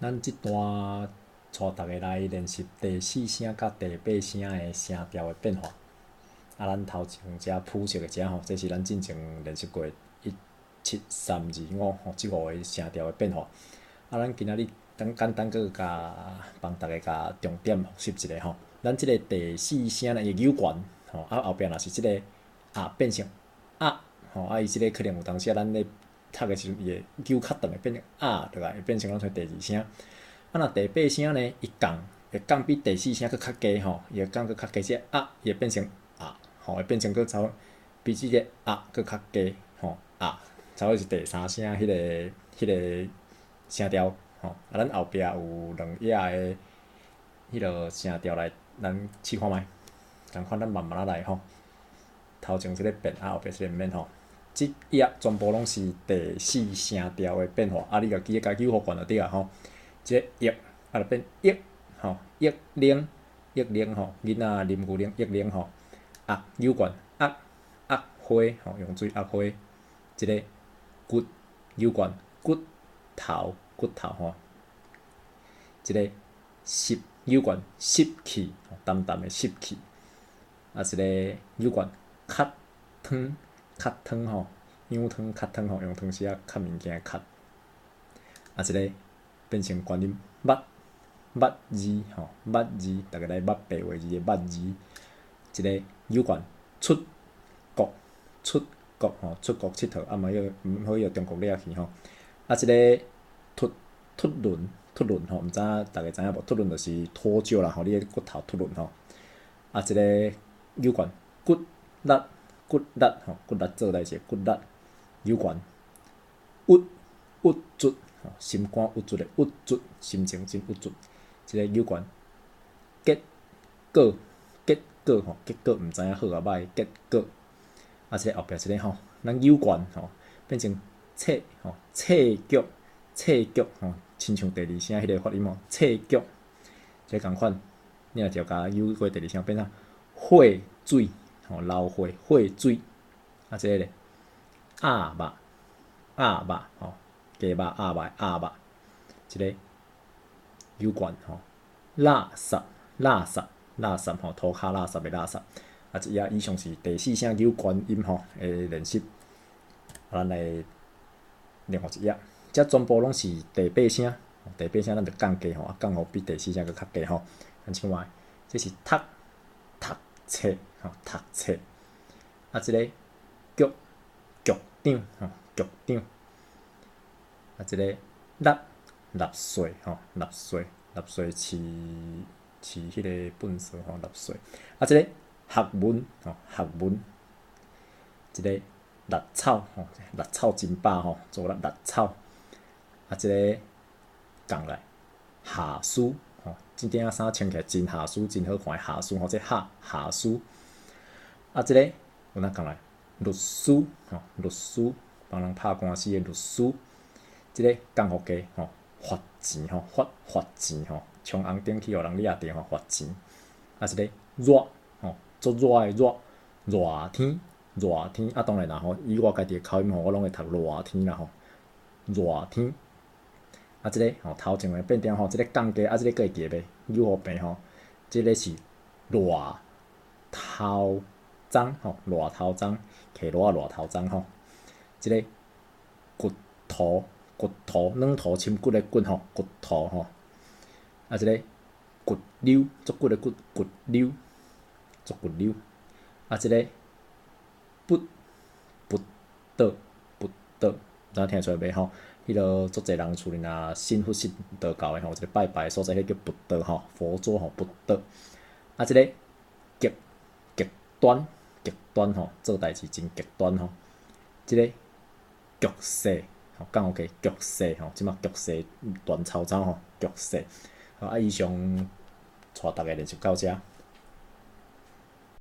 咱這段帶逐家來練習第四聲佮第八聲的聲調的變化。啊，咱頭前遮譜式的遮吼，這是咱進前練習過的一、七、三、二、五吼，這五个聲調的變化。啊，咱今仔日等簡單閣共幫逐家共重點複習一下吼。咱這个第四聲呢，伊會懸吼，啊後壁若是這个啊變成啊吼，啊伊這个可能有當時啊，咱咧讀的時陣，伊會拗較長，會變成啊落來，會變成咱說第二聲。啊，若第八聲呢，伊降會降比第四聲閣較低吼，伊會降閣較低，這个啊，伊會變成啊，吼，會變成閣差不多比這个啊閣較低吼，啊，差不多是第三聲彼个聲調吼。啊，咱後壁有兩頁的彼个聲調來，咱試看覓，仝款咱慢慢仔來吼。頭前這个變，啊後壁這个毋免吼。這頁全部攏是第四聲調的變化，啊，你共記得共糾予懸就對啊吼。這個液啊，就變液吼，液奶液奶吼，囡仔啉牛奶液奶吼，壓扭懸壓壓花吼，用水壓花，這个骨扭懸骨頭骨頭吼，這个濕扭懸濕氣，澹澹的濕氣，啊，一个扭懸較湯較湯吼，羊湯較湯吼，用湯匙仔較物件較，啊，一个變成懸音捌捌字吼，捌字，逐家來捌白話字的捌字，一个扭懸出國出國吼，出國𨑨迌，啊嘛叫毋好予中國掠去吼。啊，這个脫脫輪脫輪吼，毋知影逐家知影無？脫輪就是脫臼啦吼，你的骨頭脫輪吼。啊，這个扭懸骨力骨力吼，骨力做代誌，骨力扭懸鬱鬱卒。心肝鬱卒的鬱卒，心情真鬱卒。這个扭懸結果結果吼，結果毋知影好抑歹，結果。啊，這个後壁這个吼，咱扭懸吼，變成冊吼，冊腳冊腳吼，親像第二聲彼个發音吼，冊腳。這仝款，你若就共扭過第二聲變啥？血水吼，流血血水。啊，這个咧，鴨肉鴨肉吼。雞肉鴨肉鴨肉，這个扭懸吼，垃圾垃圾垃圾吼，塗跤垃圾的垃圾。啊，這頁以上是第四聲扭懸音吼的練習。啊，咱來另外一頁，這全部攏是第八聲，第八聲咱就降低吼，啊降予比第四聲閣較低吼。咱唱來，這是讀讀冊吼，讀冊。啊，這个局局長吼，局長。啊，這个納納稅吼，納稅納稅飼飼彼个糞埽吼，納稅。啊，這个學問吼，學問。這个辣草吼，辣草真飽吼，做辣草。啊，這个降來下書吼，這頂衫穿起來真下書，真好看的下書吼，這下下書。啊，這個有哪降來律師吼，律師幫人拍官司的律師。這个降予低吼，罰錢吼，罰罰錢吼，衝紅燈去予人掠著吼，罰錢。啊，這个熱吼，足熱的熱，熱天熱天啊，當然啦吼，以我家己的口音吼，我攏會讀熱天啦吼，熱天。啊，這个吼頭前的變調吼，這个降低啊，這个閣會記袂？扭予平吼，這个是熱頭鬃吼，熱頭鬃，騎駱仔熱頭鬃吼。這个骨頭。骨頭軟土深骨的骨吼，骨頭吼，啊，這个骨溜，足骨的骨，骨溜，足骨溜，啊，這个不不倒不倒，知影聽出來袂吼？彼个足濟人厝裡若信佛信道教的吼，有一个拜拜的所在，彼个叫佛桌吼，佛桌吼，佛桌。啊，這个極極端極端吼，做代誌真極端吼，這个局勢。降予低局勢吼，這馬局勢亂糟糟吼，局勢。啊，以上帶逐家練習到遮。